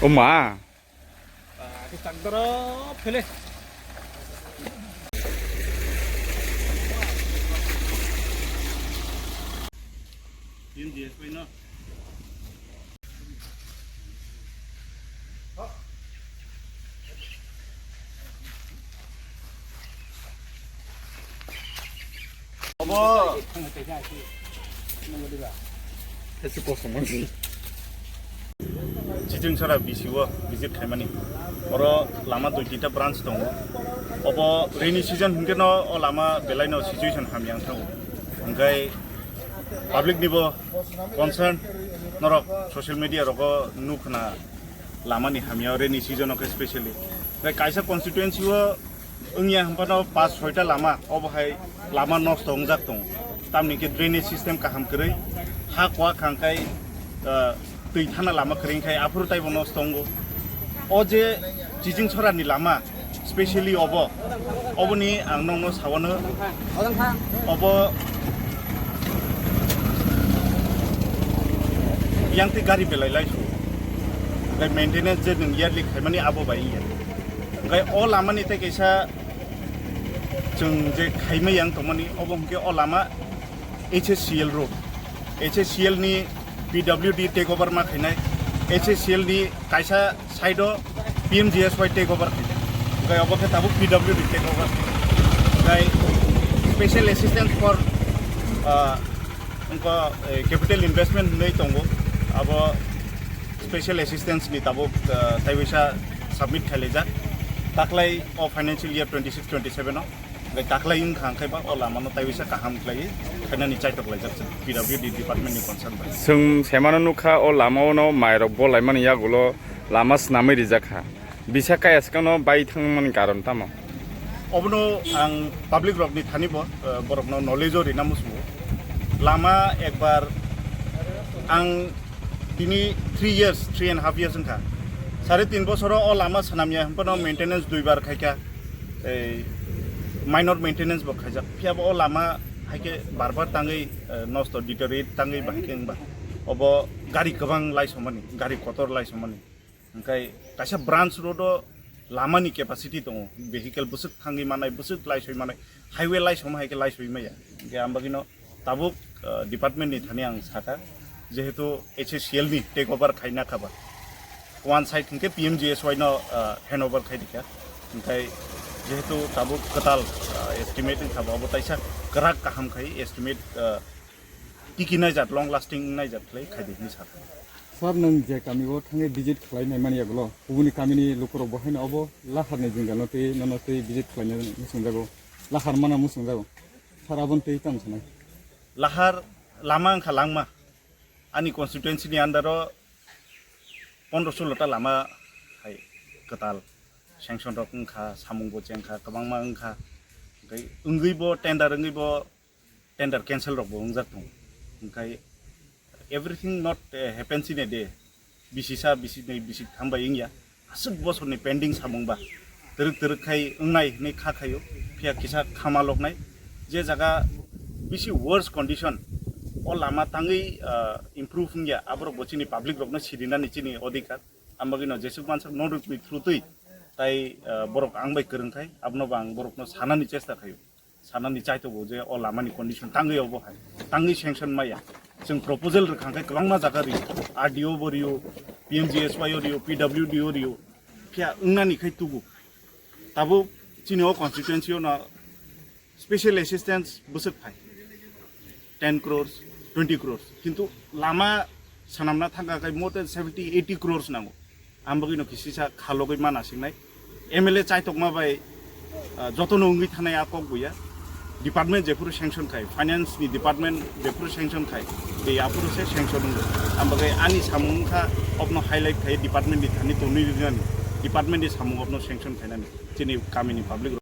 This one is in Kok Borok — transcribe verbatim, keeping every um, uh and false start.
O ma. Obo. Ese kosom mansi. Chiching sara B C o visit khaimani. Oro lama dui tinta branch tongo. Obo rainy season hinkhe no o lama belai no situation hamya wng thango. Hingkhai public nibo concern norok social media rogo nukhna lamani hamya rainy season o khe specially. Hingkhai kaisa constituency o wngya hwnphano pas soita lama, obo hai lama nosto wngjak tongo. Tamni khe drainage system kaham kwrwi, ha kuak khangkhai, ah, twi thana lama kwrwi khai aphuru taibo nosto wngo. O je Chiching Sorani lama, specially obo, oboni ang nokno sawano, obo yang twi gari belai lai su. Gai maintenance je nwng yearly khaimani abo bai ya. Gai o lamani tei kaisa chwng je khaimai yang tongmani, obo hwnkhe o lama H S C L road. H S C L ni P W D take over ma khainai. H S C L ni kaisa side o P M G S Y take over khainai. Gai obo khe tabuk P W D take over. Gai special assistance for, ah, wngkha, eh, capital investment hinwi tongo. Abo special assistance ni tabuk, ah, taiwisa submit khailaijak. Taklai o financial year twenty six twenty seven o. Bai taklai wngkha hwnkhe ba o lama no taiwisa kaham khlaiwi khainani chaitok laijak chwng P W D department ni concern bai. Chwng semano nukha o lama o no mairok bolaimani yagulo lama swnamwi rijak kha. Bisa kaya swkangno bai thangmani karon tamo? Obono ang public rokni thani bo, eh, borokno knowledge o rina muchungo. Lama ekbar ang tini three years, three and half years wngkha. Sare tin bosoro o lama swnamya hwnphano maintenance duibar khaikha. Ei minor maintenance bo khaijak. Phiya bo o lama haikhe bar bar tangwi, eh, nosto deteriorate tangwi bahai khe wngba. Obo gari kwbang lai somani, gari kotor lai somani. Hingkhai kaisa branch road o lama ni capacity tongo, vehicle bwswk thangwi manai, bwswk laisoi manai, highway laisoma hai khe laisoi maya. Hingkhe ang bagwino tabuk, ah, department ni thani ang sakha, jehetu H S C L ni take over khaina kha ba. One side hingkhe P M G S Y no, ah, hand over khai dikha. Hingkhai jehetu tabuk kwtal, ah, estimate wngkha ba, obo taisa kwrak kaham khai estimate, ah, tiki naijak, long lasting naijak khlai khai di hinwi sakha. Sir, nwng je kami o thangwi visit khlai nai mani yagulo, kubuni kamini lukurok bo haino obo lahar ni jwngjal no twi nono twi visit khlai nai muchungjago, lahar mana muchungjago. Sir, aboni twi tamo sanai? Lahar lama wngkha langma. Ani constituency ni under o pondro solo ta lama hai kwtal sanction rok wngkha, samung bo chengkha, kwbangma wngkha. Hingkhai wngwi bo tender wngwi bo tender cancel rok bo wngjak tongo. Hingkhai everything not, eh, happens in a day. Bisisa, bisinai, bisitham bai wngya. Aswk bosorni pending samung ba twrwk twrwk khai wngnai hinwi kha khaio. Phiya kisa khama loknai. Je jaga bisi worse condition, o lama tangwi, ah, improve wngya, aborok bo chini public rokno sirinani chini odhikar. Ang bagwino jesuk mansak no rwtwi thrutwi tai, ah, borok ang bai kwrwng khai, abono bo ang borokno sanani chesta khaio. Sanani chaitogo je o lamani condition tangwi obo hai, tangwi sanction maya. Chwng proposal rwkha khe kwbangma jaga rio, R D O bo rio, P M G S Y o rio, P W D o rio, phiya wngnani khai tubu. Tabuk chini o constituency o no special assistance bwswk phai ten crores, twenty crores, kintu lama swnamna thangkha khai more than seventy, eighty crores nango. Ang bagwino kisisa khalogwi ma nasingnai. M L A chaitokma bai, ah, jotono wngwi thanai a kok buya. Department jephuru sanction khai, finance ni department jephuru sanction khai, tei aphuru se sanction wngo. Ang bagwi ani samung wngkha, obno highlight khai department ni thani tonwi rinani, department ni samung obno sanction khainani, chini kamini public